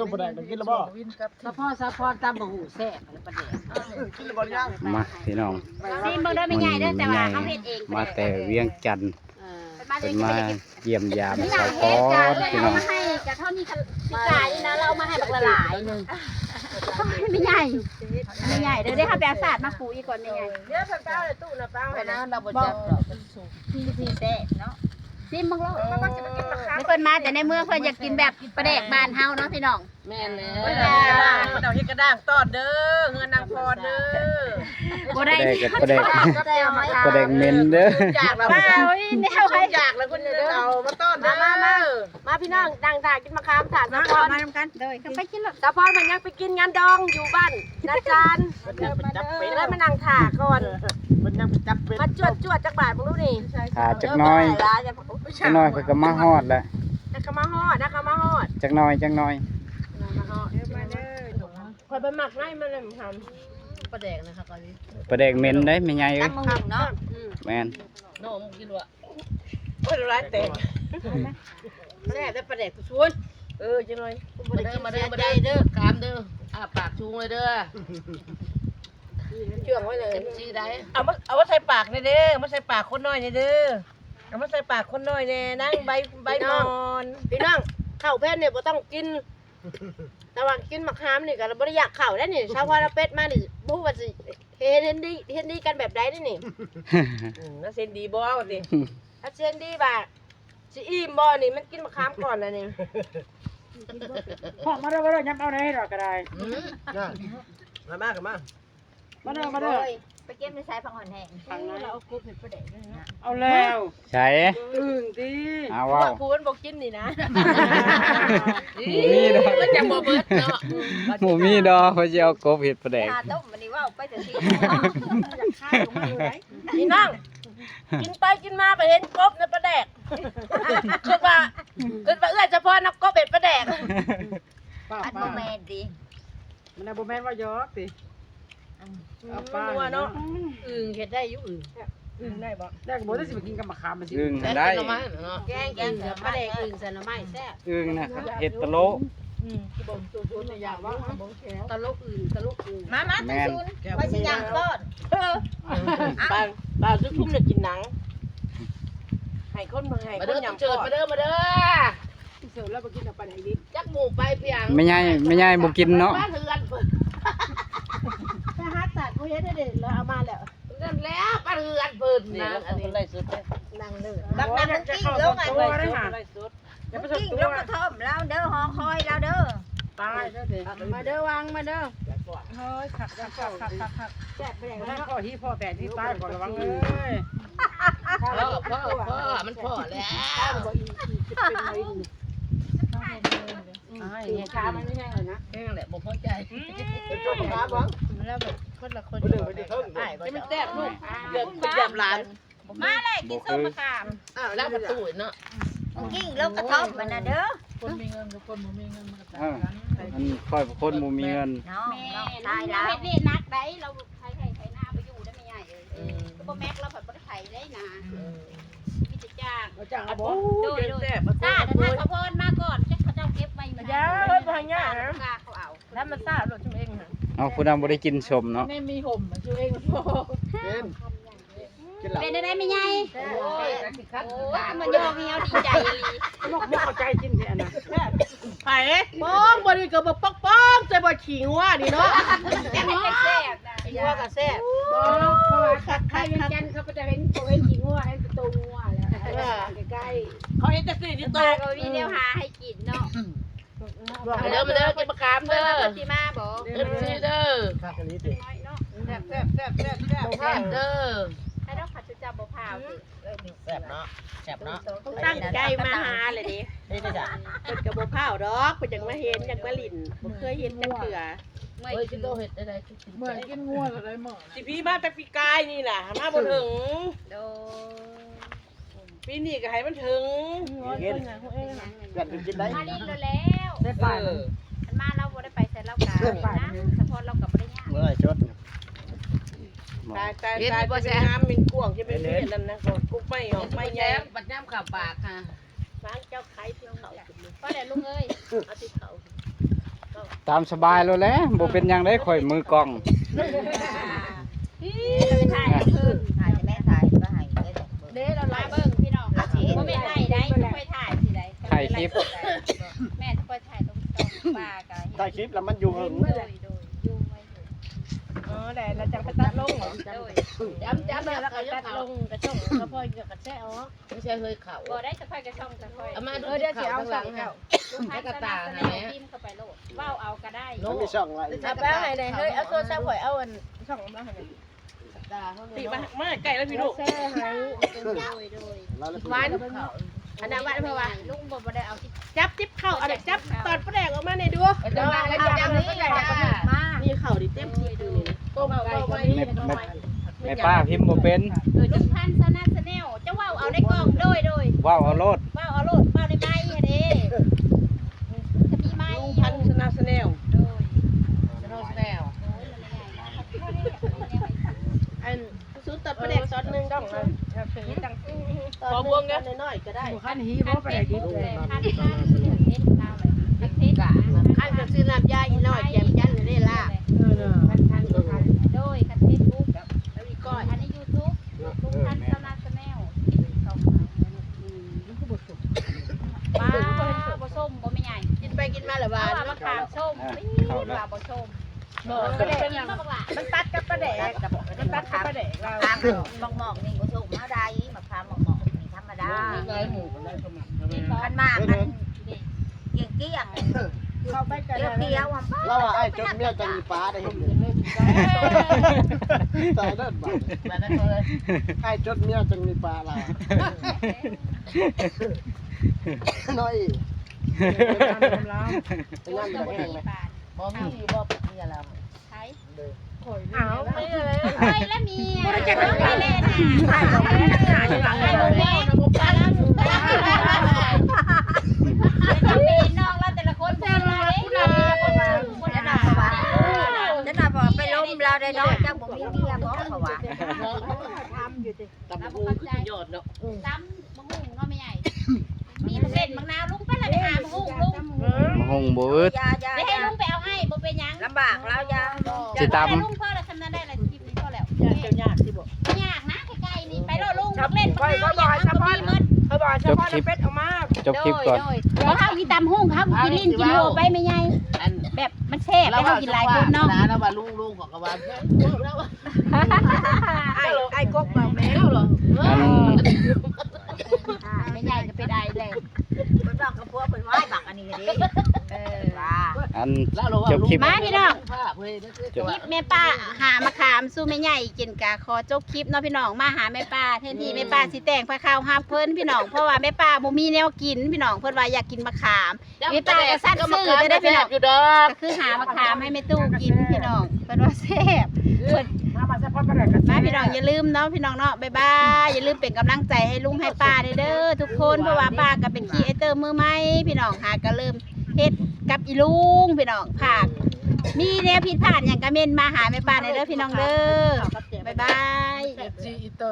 ຕົ້ມປາແດກ ໄດ້ກິນແລ້ວບໍ່? ສະເພາະສະເພາະຕຳບັກຫຸ່ງແຊບ ປາແດກ ກິນແລ້ວບໍ່ຍັງ? ມາພີ່ນ້ອງ ຊີມເບິ່ງເດີແມ່ໃຫຍ່ເດີ ແຕ່ວ່າເຮົາເຮັດເອງ ມາແຕ່ວຽງຈັນ ເອີ ເພິ່ນມາຢ້ຽມຢາມສາວພອນພີ່ນ້ອງ ເອົາມາໃຫ້ກະເທົ່ານີ້ ກະປີກາຍນີ້ນະ ລາວເອົາມາໃຫ້ບັກຫຼາຍໆ ແມ່ໃຫຍ່ ແມ່ໃຫຍ່ເດີ ໄດ້ເຮົາໄປເອົາສາດມາປູອີກກ່ອນແມ່ໃຫຍ່ ເດີ ເພິ່ນໄປເອົາໃນຕູ້ນະ ໄປເອົາໃຫ້ນະ ລາວບໍ່ຈັກດອກ ທີ່ ທີ່ແຊບເນາະ ຊີມເບິ່ງໂລດ ເພິ່ນມາແຕ່ໃນເມືອງ ເພິ່ນຢາກກິນແບບປາແດກບ້ານເຮົາເນາະພີ່ນ້ອງ ແມ່ນແລ້ວ ເພິ່ນເອົາເຮັດກະດ້າງຕ້ອນເດີ ເຮືອນນາງພອນເດີ ບໍ່ໄດ້ ປາແດກ ປາແດກ ປາແດກເໝັນເດີ ຈາກແລ້ວ ແນວໄປ ຈາກແລ້ວເພິ່ນເອົາມາຕ້ອນເດີ ມາ ມາ ມາ ມາພີ່ນ້ອງ ນັ່ງຖ້າກິນມະຂາມ ຖ້າສາວພອນ ມານຳກັນ ໂດຍ ເຂົ້າໄປກິນໂລດ ສາວພອນມັນຍັງໄປກິນງານດອງຢູ່ບ້ານນາຈານ ເພິ່ນຍັງໄປຈັບເປັດ ແລ້ວມານັ່ງຖ້າກ່ອນ ເພິ່ນຍັງໄປຈັບເປັດ ມາຈວດໆ ຈັກບາດເບິ່ງດູນີ້ ຖ້າຈັກໜ້ອຍ ຈັກໜ້ອຍເພິ່ນກໍມາຮອດແລ້ວ ຈັກກໍມາຮອດ ຈັກກໍມາຮອດ ຈັກໜ້ອຍ ຈັກໜ້ອຍ ມາຮອດ ມາເດີ ມາເດີ ຂ້ອຍໄປໝັກໃນມັນແຫຼະ ປາແດກນະຄັບ ປາແດກເໝັນເດ້ແມ່ໃຫຍ່ເອີຍ ຕຳບັກຫຸ່ງເນາະ ອືມ ແມ່ນ ນ້ອງກິນວະ ໂອ້ຍ ຫຼາຍແຕກ ແຊບແຕ່ປາແດກຊວນ ເອີ ຈັກໜ້ອຍ ມາເດີ ມາເດີ ມາເດີ ເດີ ກາມເດີ ອ້າປາກສູງເລີຍເດີ ເຊື່ອງໄວ້ເລີຍ ເອັມຊີ ໄດ້ ເອົາມາ ເອົາມາໃສ່ປາກແດ່ເດີ ເອົາມາໃສ່ປາກຄົນນ້ອຍແດ່ເດີ ເອົາມາໃສ່ປາກຄົນນ້ອຍແດ່ ນາງໃບ ໃບໝອນ ພີ່ນ້ອງ ເຂົ້າແຜ່ນນີ້ບໍ່ຕ້ອງກິນ ແຕ່ວ່າກິນໝາກຫາມນີ້ກໍບໍ່ໄດ້ຢາກເຂົ້າໄດ໋ນີ້ ສາວພອນເອົາເປັດມານີ້ ບໍ່ຮູ້ວ່າຊິເຮັດ ເຫັນດີ ເຫັນດີກັນແບບໃດເດ້ນີ້ ອືມ ລາວເຫັນດີບໍ່ວ່າຕິ ລາວເຫັນດີວ່າຊິອີ່ມບໍ່ນີ້ ມັນກິນໝາກຫາມກ່ອນລະນີ້ ເພາະມາເດີ ມາເດີ ຫຍັບເອົາແດ່ດອກກໍໄດ້ ອືມ ມາ ມາ ມາ ມາເດີ ມາເດີ ໂອ້ຍ ໄປເກັບໃນສາຍຜັກຫອນແຫ້ງ ເອົາແລ້ວ ໃສ ອຶ່ງຕິ ເອົາເວົ້າ ຜູ້ມັນບໍ່ກິນນີ້ນະ ບໍ່ມີດອກ ມັນຈະບໍ່ເບິດເນາະ ບໍ່ມີດອກ ເພິ່ນຊິເອົາກົບເຮັດປາແດກ ຫາຕົ້ມ ອັນນີ້ເວົ້າໄປແຕ່ທີ່ ຢາກຂາຍລົງມາເລີຍ ພີ່ນ້ອງ ກິນໄປກິນມາໄປເຫັນກົບໃນປາແດກ ຄິດວ່າ ຄິດວ່າເອື້ອຍສາວພອນເອົາກົບເຮັດປາແດກ ອັນບໍ່ແມ່ນຕິ ມັນບໍ່ແມ່ນວ່າຢອກຕິ ອືມ ເອົາປາ ອືມ ເນາະ ອຶ່ງເຮັດໄດ້ຢູ່ ອຶ່ງ ອຶ່ງໄດ້ບໍ່? ໄດ້ກໍບໍ່ໄດ້ ຊິໄປກິນກັບໝາກຂາມມັນຊິ ອຶ່ງໄດ້ ແກງ ແກງ ປາແດກອຶ່ງໃສ່ໜໍ່ໄມ້ແຊບ ອຶ່ງນະ ເຮັດຕະໂລ ອືມ ຄືບໍ່ໂຕໆ ແຕ່ຢາກວ່າ ຕະໂລອຶ່ງ ຕະໂລອຶ່ງ ມາ ມາ ແມ່ນ ໄປຊິຍ່າງປ້ອນ ເອີ ປາ ປາສຸດທຸ້ມໄດ້ກິນໜັງ ໃຫ້ຄົນ ໃຫ້ຄົນຍຳປ້ອນ ມາເດີ ມາເດີ ເຊີນແລ້ວບໍ່ກິນເອົາໄປໃຫ້ດິ ຈັກໝູ່ໄປພຽງ ແມ່ໃຫຍ່ ແມ່ໃຫຍ່ບໍ່ກິນເນາະ ບ້ານເຮືອນເພິ່ນ ໄປຫາຕັດບໍ່ເຮັດໃຫ້ເດ້ ແລ້ວເອົາມາແລ້ວ ນັ້ນແຫຼະ ບ້ານເຮືອນເພິ່ນນະ ອັນນີ້ໄລສົດເດ້ ນັ່ງເລີຍ ບັກນັ່ງກິ້ງລົງ ອັນນີ້ໄລສົດ ກິ້ງລົງກະທ່ອມລາວເດີ ຫໍຄອຍລາວເດີ ຕາຍເດີ ມາເດີວັງ ມາເດີ ໂອ້ຍ ຄັກ ຄັກ ຄັກ ຄັກ ຄັກ ແຊບແປງ ພໍທີ່ພໍແປງທີ່ຕາຍ ຂໍລະວັງເອີຍ ພໍ ພໍ ພໍ ມັນພໍແລ້ວ ອືມ ຂາມັນມີແຮງແລ້ວນະ ແຮງແຫຼະ ບໍ່ພໍໃຈ ອືມ ເປັນໂຈກຂາບໍ່ ແລ້ວແບບຄົນລະຄົນ ອ້າຍບໍ່ ມັນແຊບລູກ ຢາກຢາກຫຼານ ມາແລ້ວ ກິນສົ້ມມະຂາມ ອ້າວ ລາວປະຕູເນາະ ກິ້ງລົງກະທ່ອມມັນນະເດີ ຄົນມີເງິນກັບຄົນບໍ່ມີເງິນມັນກໍຕ່າງກັນ ເອີ ອັນຂ້ອຍເປັນຄົນບໍ່ມີເງິນ ນ້ອງ ແມ່ ນ້ອງຊາຍລາວ ເຮັດວຽກໜັກໄດ໋ ລາວໄຖໄຮ່ໄຖນາບໍ່ຢູ່ໄດ໋ແມ່ໃຫຍ່ເອີຍ ອືມ ຄືບໍ່ແມັກລາວພັດບໍ່ໄດ້ໄຖໄດ໋ນາ ເອີ ມີແຕ່ຈ້າງ ຈ້າງເອົາບໍ່ ໂດຍ ໂດຍ ແຊບ ຊາດ ຖ້າສາວພອນມາກ່ອນ ຈັກເຂົາເຈົ້າເກັບໄວ້ຢູ່ໃນ ຢ່າເອີຍ ບໍ່ໃຫ້ຍາກນະ ເອົາ ທຳມະຊາດໂລດຊຸມເອງຫັ້ນ ເອົາ ຜູ້ນຳບໍ່ໄດ້ກິນສົ້ມເນາະ ແມ່ມີຫົ່ມຊຸມເອງ ເປັນ ກິນລະ ເປັນໄດ້ໄດ້ແມ່ໃຫຍ່ ໂອ້ຍ ໂອ້ຍ ມັນຍອມມີເຮົາດີໃຈອີ່ຫຼີ ບໍ່ ບໍ່ເຂົ້າໃຈກິນແທ້ນະ ໃຜ ປ້ອງ ບໍ່ນີ້ກໍບໍ່ປ້ອງ ແຕ່ບໍ່ຂີ້ງົວນີ້ເນາະ ແຊບ ຂີ້ງົວກໍແຊບ ບໍ່ ເພາະວ່າໄທວຽງຈັນເຂົາກໍຈະເຫັນ ເຂົາເຫັນຂີ້ງົວ ເຫັນແຕ່ໂຕງົວແຫຼະ ເອີ ໃກ້ໆ ເຂົາເຫັນແຕ່ຊີ້ນທີ່ໂຕ ກໍມີແນວຫາໃຫ້ກິນເນາະ ມາເດີ ມາເດີ ກິນມະຂາມເດີ ເພິ່ນຊິມາບໍ່ ເອັຟຊີເດີ ຄັກອີ່ຫຼີຕິ ແຊບ ແຊບ ແຊບ ແຊບ ແຊບ ແຊບເດີ ໃຫ້ດອກ ຂ້າພະເຈົ້າບໍ່ພາວຕິ ແຊບເນາະ ແຊບເນາະ ຕ້ອງຕັ້ງໃຈມາຫາແຫຼະເດ້ ເຮັດໄດ້ຈ້ະ ເພິ່ນກໍບໍ່ພາວດອກ ເພິ່ນຢາກມາເຫັນ ຢາກມາຫຼິ້ນ ບໍ່ເຄີຍເຫັນຈັກເທື່ອ ເມື່ອຍກິນ ເມື່ອຍກິນງົວແລ້ວໄດ້ເມື່ອຍ ຊິພີມາແຕ່ປີກາຍນີ້ລະ ມາບໍ່ເຖິງ ໂດຍ ປີນີ້ກໍໃຫ້ມັນເຖິງ ເຫັນ ເພື່ອນກິນໄດ້ ມາຫຼິ້ນແລ້ວ ໄດ້ໄປ ເອີ ຄັນມາລາວບໍ່ໄດ້ໄປໃສລາວກະ ສະພອນລາວກໍບໍ່ໄດ້ຍາກ ເມື່ອສົດ ຕາຍ ຕາຍ ຕາຍ ຈະເປັນງາມເປັນກວ້າງ ຈະເປັນອັນນັ້ນນະ ກຸກໄມ້ອອກໄມ້ໃຫຍ່ ບັດຍາມເຂົ້າປາກຫາ ບ້ານເຈົ້າຂາຍຕິບເຂົ້າ ພໍແລ້ວລຸງເອີຍ ເອົາຕິບເຂົ້າ ຕາມສະບາຍໂລດແຫຼະ ບໍ່ເປັນຫຍັງເດ້ ຂ້ອຍມືກ້ອງ. ຖ່າຍແມ່ ຖ່າຍມາໃຫ້ເດ້ ເດ້ ລາວເບິ່ງພີ່ນ້ອງ ບໍ່ແມ່ນໄລ່ໄດ້ ຂ້ອຍຖ່າຍຊິໄດ້ ຖ່າຍຄລິບ ແມ່ນ ຂ້ອຍຖ່າຍລົງຊ່ອງ ປາກະເຮັດ ຖ່າຍຄລິບແລ້ວມັນຢູ່ເຫິງ ໂດຍ ໂດຍ ຢູ່ໄວ ອໍ ແລ້ວ ແລ້ວຈັ່ງໄປຕັດລົງ ໂດຍ ຈຳ ຈຳແລ້ວກໍຕັດລົງ ກະສົ່ງ ກະພໍກະແຊະອອກ. ບໍ່ໃຊ່ເຮີຍເຂົ້າ ບໍ່ໄດ້ ສະພາຍກະຊ່ອງສະພາຍ ເອົາມາ ເອີ ດຽວຊິເອົາຊ່ອງເຈົ້າ ລຸງພັນ ຊະນາແນວ ພິມເຂົ້າໄປໂລດ ເວົ້າເອົາກະໄດ້ ມັນມີຊ່ອງໄວ້ ເອົາໄປໃຫ້ແດ່ເຮີຍ ເອົາໂທລະສັບຂ້ອຍ ເອົາອັນຊ່ອງມາໃຫ້ແດ່ ຕິມາ ມາໃກ້ແລ້ວພີ່ລູກ ແຊໃຫ້ ໂດຍ ໂດຍ ຫວານ ອັນນັ້ນຫວານ ເພາະວ່າລຸງບໍ່ ບໍ່ໄດ້ເອົາ ຈັບຕິບເຂົ້າ ອັນນີ້ຈັບຕອນປາແດກອອກມາແດ່ດູ ເອີ ຈັບປາແດກ ນີ້ເຂົ້ານີ້ເຕັມຕິບຢູ່ນີ້ ຕົ້ມໄກ່ ແມ່ ແມ່ ແມ່ປ້າພິມບໍ່ເປັນ ເອີ ລຸງພັນ ຊະນາແນວ ເຈົ້າເວົ້າເອົາໃນກ້ອງ ໂດຍ ໂດຍ ເວົ້າເອົາໂລດ ເວົ້າເອົາໂລດ ເວົ້າໃນໄມຫັ້ນເດ້ ຈະມີໄມ ລຸງພັນ ຊະນາແນວ ໂດຍ ຊະນາແນວ ໂດຍ ອັນ ສູນຕອນປາແດກຕອນໜຶ່ງດອກ ເອີ ໂອເຄ ຈັ່ງ ຕອນໜຶ່ງ ຕອນນ້ອຍໆກໍໄດ້ ຄັນຫີບໍ່ປາແດກດິບ ຄັນ ຄັນ ຄັນກໍຊື້ນ້ຳຢາອີນ້ອຍ ແຈ່ມຈັນນີ້ລະ ເອີ ເອີ ໂດຍ ຄັນເຟສບຸກ ອັນນີ້ຢູທູບ ລຸງພັນ ຊະນາແນວ ອືມ ມັນຄືບໍ່ສົ້ມ ປາ ບໍ່ສົ້ມບໍ່ແມ່ໃຫຍ່ ກິນໄປກິນມາລະຫວານ ເພາະວ່າມະຂາມສົ້ມ ອ່າ ປາບໍ່ສົ້ມ ບໍ່ ປາແດກ ມັນຕັດກັບປາແດກ ມັນຕັດກັບປາແດກລາວ ໝາກໝອກນີ້ບໍ່ສົ້ມເຮົາໄດ້ ໝາກຂາມໝາກໝອກນີ້ທຳມະດາ ມີຫຼາຍໝູ່ກໍໄດ້ ຄັນໝາກອັນ ກ້ຽງໆ ເຂົ້າໄປກໍໄດ້ ຂຽວໆ ລາວວ່າອ້າຍຈົດເມຍຈັ່ງມີປາໄດ້ເຫັນ ຕາຍເດີບາດ ອ້າຍຈົດເມຍຈັ່ງມີປາລາວ ນ້ອຍ ເປັນງານແບບແຮງເລີຍ ບໍ່ມີບໍ່ເມຍລາວ ໃຜ? ອ້າວ ເມຍແລ້ວ ເມຍແລ້ວ ເມຍ ບໍ່ໄດ້ຈັກເທື່ອເລີຍນະ ນ້ອງລາວແຕ່ລະຄົນ ເຈົ້າໜ້າ ເຈົ້າໜ້າ ເຈົ້າໜ້າ ເຈົ້າໜ້າ ໄປລົມລາວໄດ້ເນາະ ເຈົ້າບໍ່ມີເມຍບໍ່ເຂົາວ່າ ຕຳບັກຫຸ່ງຄືສຸດຍອດເນາະ ຕຳບັກຫຸ່ງເນາະແມ່ໃຫຍ່ ມີບັກເລັ່ນບັກນາວ ລຸງໄປລະໄປຫາບັກຫຸ່ງລຸງ ເອີ ບັກຫຸ່ງບໍ່ອຶດ ຢ່າ ຢ່າ ໄປໃຫ້ລຸງໄປເອົາໃຫ້ ບໍ່ເປັນຫຍັງ ລຳບາກລາວ ຢ່າ ຊິຕຳ ລຸງພໍລະ ຊ່ຳນັ້ນໄດ້ລະ ຄລິບນີ້ພໍແລ້ວ ເຈົ້າຍາກຊິບໍ່ ບໍ່ຍາກນະ ໃກ້ໆນີ້ ໄປໂລດລຸງ ບັກເລັ່ນບັກນາວ ເຂົາບອກໃຫ້ສະພອນ ເຂົາບອກໃຫ້ສະພອນເອົາເປັດອອກມາ ຈົບຄລິບກ່ອນ ໂດຍ ໂດຍ ເພາະເຮົາກິນຕຳບັກຫຸ່ງ ເຮົາກິນຫຼິ້ນກິນຫົວໄປແມ່ໃຫຍ່ ອັນ ແບບມັນແຊບ ເຮົາກິນຫຼາຍຄົນເນາະ ລາວວ່າລຸງ ລຸງ ເຂົາກໍວ່າ ອ້າຍ ອ້າຍກົກເວົ້າແມ່ນ ອັນ ອ່າ ແມ່ໃຫຍ່ກໍເປັນອ້າຍແລ້ວ ເພິ່ນເວົ້າກັບຜົວເພິ່ນວ່າ ບັກອັນນີ້ເດ້ ເອີ ວ່າ ອັນ ຈົບຄລິບ ມາພີ່ນ້ອງ ຄລິບແມ່ປ້າຫາມະຂາມສູ່ແມ່ໃຫຍ່ກິນ ກະຂໍຈົບຄລິບເນາະພີ່ນ້ອງ ມາຫາແມ່ປ້າ ແທນທີ່ແມ່ປ້າຊິແຕ່ງຜ້າຂາວຮັບເພິ່ນພີ່ນ້ອງ ເພາະວ່າແມ່ປ້າບໍ່ມີແນວກິນພີ່ນ້ອງ ເພິ່ນວ່າຢາກກິນມະຂາມ ແມ່ປ້າກໍສັດຊື່ແຕ່ໄດ້ພີ່ນ້ອງ ກໍຄືຫາມະຂາມໃຫ້ແມ່ຕູ້ກິນພີ່ນ້ອງ ເພິ່ນວ່າແຊບ ເພິ່ນ ມາ ມາພີ່ນ້ອງ ຢ່າລືມເນາະພີ່ນ້ອງເນາະ ບາຍບາຍ ຢ່າລືມເປັນກຳລັງໃຈໃຫ້ລຸງໃຫ້ປ້າແດ່ເດີທຸກຄົນ ເພາະວ່າປ້າກໍເປັນຄຣີເອເຕີມືໃໝ່ພີ່ນ້ອງ ຫາກໍເລີ່ມເຮັດກັບອີລຸງພີ່ນ້ອງ ຖ້າມີແນວຜິດພາດຫຍັງກໍເມັ້ນມາຫາແມ່ປ້າແດ່ເດີພີ່ນ້ອງເດີ ບາຍບາຍ ເອັຟຊີ ອີເຕີ